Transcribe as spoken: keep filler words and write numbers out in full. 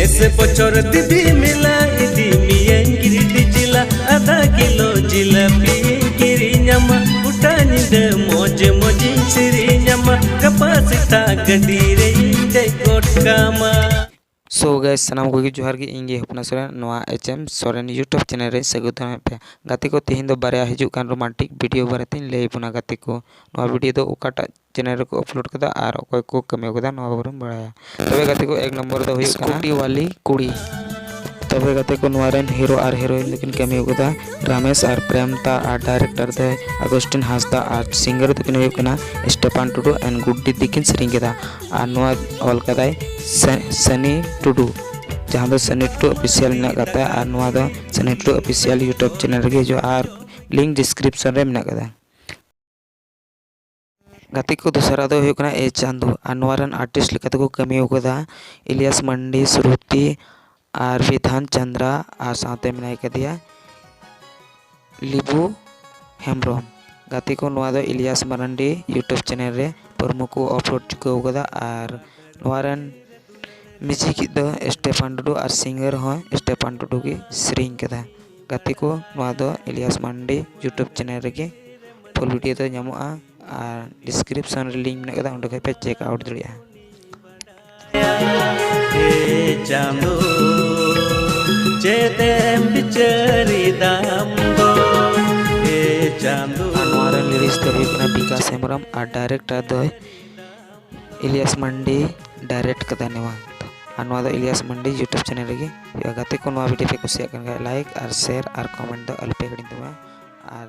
ᱮᱥᱮ ᱵᱚᱪᱷᱚᱨ ᱫᱤᱵᱤ ᱢᱮᱞᱟ ᱤᱫᱤ ᱢᱤᱭᱟᱹᱧ ᱜᱤᱨᱤᱰᱤ ᱡᱤᱞᱟ, ᱟᱫᱷᱟ ᱠᱤᱞᱳ ᱡᱤᱞᱟᱹᱯᱤ ᱠᱤᱨᱤᱧᱟᱢᱟ, ᱜᱚᱴᱟ ᱧᱤᱫᱟᱹ ᱢᱚᱡᱽ ᱢᱚᱡᱽᱤᱧ ᱥᱮᱨᱮᱧᱟᱢᱟ, ᱜᱟᱯᱟ ᱥᱮᱛᱟᱜ ᱜᱟᱹᱰᱤ ᱨᱮᱧ ᱫᱮᱡ ᱜᱚᱫ ᱠᱟᱢᱟ᱾ So guys, ᱥᱟᱱᱟᱢ ᱠᱚᱜᱮ ᱡᱚᱦᱟᱨ ᱜᱮ, ᱤᱧ ᱜᱮ ᱦᱚᱯᱱᱟ ᱥᱚᱨᱮᱱ, ᱱᱚᱣᱟ H M Soren YouTube channel ᱨᱮ ᱥᱟᱹᱜᱩᱱ ᱫᱟᱨᱟᱢᱮᱫ ᱯᱮᱭᱟ᱾ ᱜᱟᱛᱮ ᱠᱚ, ᱛᱮᱦᱮᱧ ᱫᱚ ᱵᱟᱨᱭᱟ ᱦᱤᱡᱩᱜ ᱠᱟᱱ romantic video ᱵᱟᱨᱮᱛᱮᱧ ᱞᱟᱹᱭ ᱟᱵᱚᱱᱟ ᱜᱟᱛᱮ ᱠᱚ᱾ ᱱᱚᱣᱟ video ᱫᱚ ᱚᱠᱟᱴᱟᱜ channel ᱨᱮᱠᱚ upload ᱠᱟᱫᱟ ᱟᱨ ᱚᱠᱚᱭ ᱠᱚ ᱠᱟᱹᱢᱤ ᱠᱟᱫᱟ, ᱱᱚᱣᱟ ᱵᱟᱵᱚᱱ ᱵᱟᱲᱟᱭᱟ᱾ ᱛᱚᱵᱮ ᱜᱟᱛᱮ ᱠᱚ, ᱮᱠ ᱱᱚᱢᱵᱚᱨ ᱫᱚ ᱦᱩᱭᱩᱜ ᱠᱟᱱᱟ ᱥᱠᱩᱴᱤ ᱣᱟᱞᱤ ᱠᱩᱲᱤ᱾ ᱛᱚᱵᱮ ᱜᱟᱛᱮ ᱠᱚ, ᱱᱚᱣᱟ ᱨᱮᱱ hero ᱟᱨ heroine ᱫᱚᱠᱤᱱ ᱠᱟᱹᱢᱤ ᱠᱟᱫᱟ ᱨᱟᱢᱮᱥ ᱟᱨ ᱯᱨᱮᱢᱛᱟ, ᱟᱨ director ᱫᱚᱭ ᱟᱜᱚᱥᱴᱤᱱ ᱦᱟᱸᱥᱫᱟ, ᱟᱨ singer ᱫᱚᱠᱤᱱ ᱦᱩᱭᱩᱜ ᱠᱟᱱᱟ ᱥᱴᱮᱯᱟᱱ ᱴᱩᱰᱩ and ᱜᱩᱰᱰᱤ ᱫᱤᱠᱤᱱ ᱥᱮᱨᱮᱧ ᱠᱮᱫᱟ᱾ ᱟᱨ ᱱᱚᱣᱟ ᱚᱞ ᱠᱟᱫᱟᱭ ᱥᱟ-, ᱥᱟᱱᱤ ᱴᱩᱰᱩ, ᱡᱟᱦᱟᱸ ᱫᱚ ᱥᱟᱱᱤ ᱴᱩᱰᱩ official ᱢᱮᱱᱟᱜ ᱠᱟᱫ ᱛᱟᱭᱟ᱾ ᱟᱨ ᱱᱚᱣᱟ ᱫᱚ ᱥᱟᱱᱤ ᱴᱩᱰᱩ official YouTube channel ᱨᱮᱜᱮ ᱦᱤᱡᱩᱜᱼᱟ ᱟᱨ link description ᱨᱮ ᱢᱮᱱᱟᱜ ᱠᱟᱫᱟ᱾ ᱜᱟᱛᱮ ᱠᱚ, ᱫᱚᱥᱟᱨᱟᱜ ᱫᱚ ᱦᱩᱭᱩᱜ ᱠᱟᱱᱟ ᱮ ᱪᱟᱸᱫᱩ, ᱟᱨ ᱱᱚᱣᱟ ᱨᱮᱱ artist ᱞᱮᱠᱟ ᱛᱮᱠᱚ ᱠᱟᱹᱢᱤ ᱟᱠᱟᱫᱟ ᱤᱞᱤᱭᱟᱥ ᱢᱟᱱᱰᱤ, ᱥᱨᱩᱛᱤ ᱟᱨ ᱵᱤᱫᱷᱟᱱ ᱪᱚᱸᱫᱽᱨᱟ, ᱟᱨ ᱥᱟᱶᱛᱮ ᱢᱮᱱᱟᱭ ᱠᱟᱫᱮᱭᱟ ᱞᱤᱵᱩ ᱦᱮᱢᱵᱨᱚᱢ᱾ ᱜᱟᱛᱮ ᱠᱚ, ᱱᱚᱣᱟ ᱫᱚ ᱤᱞᱤᱭᱟᱥ ᱢᱟᱨᱟᱱᱰᱤ YouTube channel ᱨᱮ ᱯᱨᱚᱢᱳ ᱠᱚ upload ᱪᱩᱠᱟᱹᱣ ᱠᱟᱫᱟ, ᱟᱨ ᱱᱚᱣᱟ ᱨᱮᱱ music ᱫᱚ ᱥᱴᱮᱯᱷᱟᱱ ᱴᱩᱰᱩ ᱟᱨ singer ᱦᱚᱸ ᱥᱴᱮᱯᱷᱟᱱ ᱴᱩᱰᱩ ᱜᱮ ᱥᱮᱨᱮᱧ ᱠᱟᱫᱟ᱾ ᱜᱟᱛᱮ ᱠᱚ, ᱱᱚᱣᱟ ᱫᱚ ᱤᱞᱤᱭᱟᱥ ᱢᱟᱱᱰᱤ YouTube channel ᱨᱮᱜᱮ full video ᱫᱚ ᱧᱟᱢᱚᱜᱼᱟ, ᱟᱨ description ᱨᱮ link ᱢᱮᱱᱟᱜ ᱠᱟᱫᱟ, ᱚᱸᱰᱮ ᱠᱷᱚᱡ ᱯᱮ check out ᱫᱟᱲᱮᱭᱟᱜᱼᱟ᱾ ᱮ ᱪᱟᱸᱫᱚ, ᱪᱮᱫ ᱮᱢ ᱵᱤᱪᱟᱹᱨᱤᱫᱟᱢ ᱫᱚ, ᱮ ᱪᱟᱸᱫᱚ᱾ ᱟᱨ ᱱᱚᱣᱟ ᱨᱮᱱ lyrics ᱫᱚ ᱦᱩᱭᱩᱜ ᱠᱟᱱᱟ ᱵᱤᱠᱟᱥ ᱦᱮᱢᱵᱨᱚᱢ, ᱟᱨ director ᱫᱚᱭ ᱤᱞᱤᱭᱟᱥ ᱢᱟᱱᱰᱤ direct ᱠᱟᱫᱟ ᱱᱚᱣᱟ᱾ ᱟᱨ ᱱᱚᱣᱟ ᱫᱚ ᱤᱞᱤᱭᱟᱥ ᱢᱟᱱᱰᱤ YouTube channel ᱨᱮᱜᱮ ᱦᱩᱭᱩᱜᱼᱟ᱾ ᱜᱟᱛᱮ ᱠᱚ, ᱱᱚᱣᱟ video ᱯᱮ ᱠᱩᱥᱤᱭᱟᱜ ᱠᱟᱱ ᱠᱷᱟᱡ, like ᱟᱨ share ᱟᱨ comment ᱫᱚ ᱟᱞᱚᱯᱮ ᱦᱤᱲᱤᱧ ᱛᱟᱵᱚᱱᱟ᱾ ᱟᱨ